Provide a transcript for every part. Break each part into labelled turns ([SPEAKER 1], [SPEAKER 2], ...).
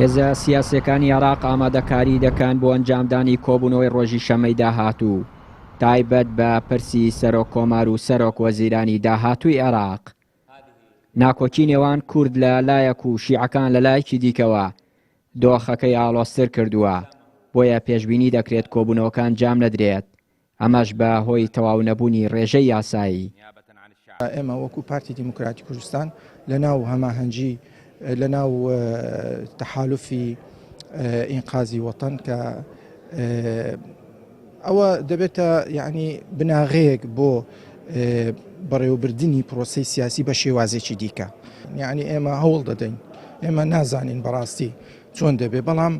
[SPEAKER 1] هێزە سیاسیەکانی عێراق ئامادەکاری دەکەن بۆ ئەنجامدانی کۆبوونەوەی ڕۆژی شەمەی داهاتوو تایبەت بە پرسی سەرۆک کۆمار و سەرۆک وەزیرانی داهاتووی عێراق. ناکۆکی نێوان کورد لە لایەک و شیعەکان لە لایەکی دیکەوە دۆخەکەی ئاڵۆزتر کردووە، بۆیە پێشبینی دەکرێت کۆبوونەوەکە ئەنجام نەدرێت، ئەمەش بە هۆی تەواو نەبوونی ڕێژەی یاسایی.
[SPEAKER 2] ئێمە وەکو پارتی دیموکراتی کوردستان لە ناو هەماهەنگی لە ناو تەحالفی ئینقازی وەتەن کە ئەوە دەبێتە یعنی بناغەیەک بۆ بەڕێوەبردننی پرۆسی سیاسی بە شێوازێکی دیکە یعنی ئێمە هەوڵ دەدەین ئێمە نازانین بەڕاستی چۆن دەبێ بەڵام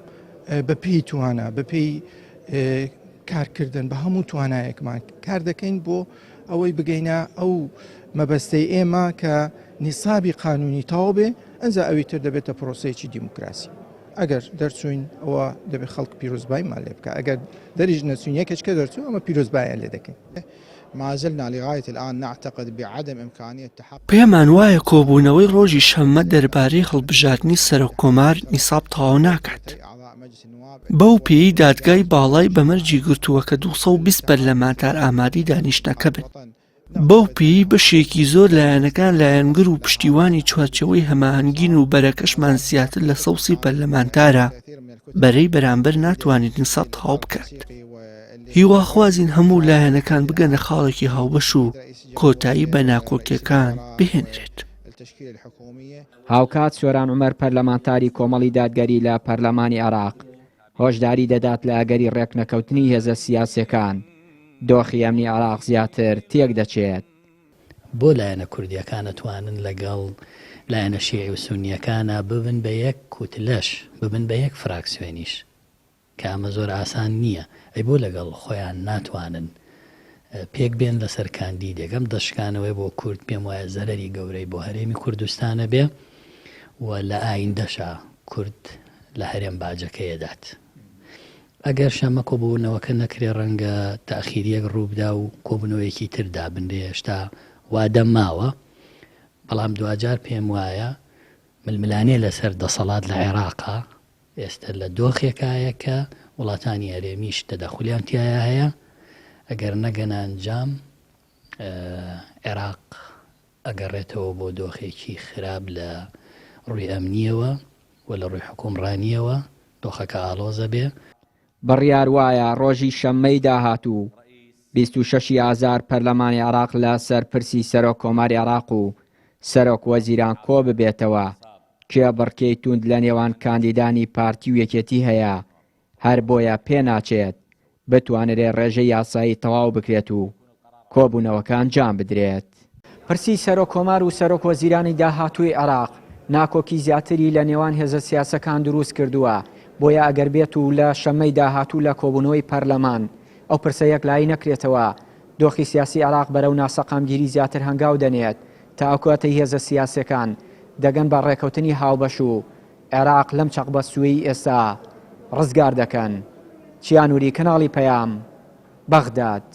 [SPEAKER 2] بەپێی توانا بەپێی کارکردن بە هەموو توانایەکمان کار دەکەین بۆ ئەوەی بگەینە ئەو مەبەستەی ئێمە کە نیسابی قانونی تەواو بێ ئەنجا ئەوی تر دەبێتە پرۆسەیەکی دیموکراسی ئەگەر دەرچوین ئەوە دەبێت خەڵک پیرۆزبایمان لێ بکە ئەگەر دەریش نەچوین یەکێک کە دەرچوو ئەمە پیرۆزبایان لێ دەکەین.
[SPEAKER 3] ما زلنا لغاية الآن نعتقد بعدم امکانیە تحقق.
[SPEAKER 4] پێمان وایە کۆبوونەوەی ڕۆژی شەممە دەربارەی هەڵبژاردنی سەرۆککۆمار نیساب تەواو ناکات. بەو پێیەی دادگای باڵای بە مەرجی گرتووە کە 220 پەرلەمانتار ئامادەی دانیشتنەکە بن. بەو پێیەی بەشێکی زۆر لایەنەکان لایەنگر و پشتیوانی چوارچێوەی هەماهەنگین و بەرەکەشمان زیاتر لە 130 پەرلەمانتارە، بەرەی بەرامبەر ناتوانێت نیساب تەواو بکات. هیواخوازین هەموو لایەنەکان بگەنە خاڵێکی هاوبەش و کۆتایی بە ناکۆکیەکان بهێنرێت.
[SPEAKER 1] هاوکات سۆران عومەر پەرلەمانتاری کۆمەڵی دادگەری لە پەرلەمانی عێراق هۆشداری دەدات لە ئەگەری ڕێکنەکەوتنی هێزە سیاسیەکان دۆخی ئەمنی عێراق زیاتر تێکدەچێت.
[SPEAKER 5] بۆ لایەنە کوردیەکان ئەتوانن لەگەڵ لایەنە شیعی و سونیەکانا ببن بە یەک کوتلەش، ببن بە یەک فراکسیۆنیش. کە ئەمە زۆر ئاسان نییە، ئەی بۆ لەگەڵ خۆیان ناتوانن پێک بێن لەسەر کاندیدێک؟ ئەم دەستشکانەوەیە بۆ کورد پێم وایە زەرەری گەورەی بۆ هەرێمی کوردستان ئەبێ و لە ئایندەشا کورد لە هەرێم باجەکەی ئەدات. ئەگەر شەممە کۆبوونەوەکە نەکرێ ڕەنگە تاخیریەک ڕووبدا و کۆبوونەوەیەکی تر دابنرێ، هێشتا وادە ماوە، بەڵام دواجار پێم وایە ململانێ لەسەر دەسەڵات لە عێراقا ئێستە لە دۆخێکایە کە وڵاتانی هەرێمیش تەدەخولیان تیایا هەیە، ئەگەر نەگەنە ئەنجام عێراق ئەگەڕێتەوە بۆ دۆخێکی خراپ لە ڕووی ئەمنییەوە و لە ڕووی حوکمڕانییەوە دۆخەکە ئاڵۆز ئەبێ.
[SPEAKER 1] بڕیار وایە ڕۆژی شەممەی داهاتوو 26 ی ئازار پەرلەمانی عێراق لە سەر پرسی سەرۆک کۆماری عێراق و سەرۆک وەزیران کۆببێتەوە، کێبڕکێی توند لە نێوان کاندیدانی پارتی و یەکێتی هەیە، هەر بۆیە پێناچێت بتوانرێ ڕێژەی یاسایی تەواو بکرێت و کۆبوونەوەکە ئەنجام بدرێت. پرسی سەرۆک کۆمار و سەرۆک وەزیرانی داهاتووی عێراق ناکۆکی زیاتری لە نێوان هێزە سیاسەکان دروست کردووە، بۆیە ئەگەر بێت و لە شەممەی داهاتوو لە کۆبوونەوەی پەرلەمان ئەو پرسە یەکلایی نەکرێتەوە، دۆخی سیاسی عێراق بەرەو ناسەقامگیری زیاتر هەنگاو دەنێت تا ئەوکاتەی هێزە سیاسیەکان دەگەن بە ڕێکەوتنی هاوبەش و عێراق لەم چەقبەستوویەی ئێستا ڕزگار دەکەن. چیا نوری، کەناڵی پەیام، بەغداد.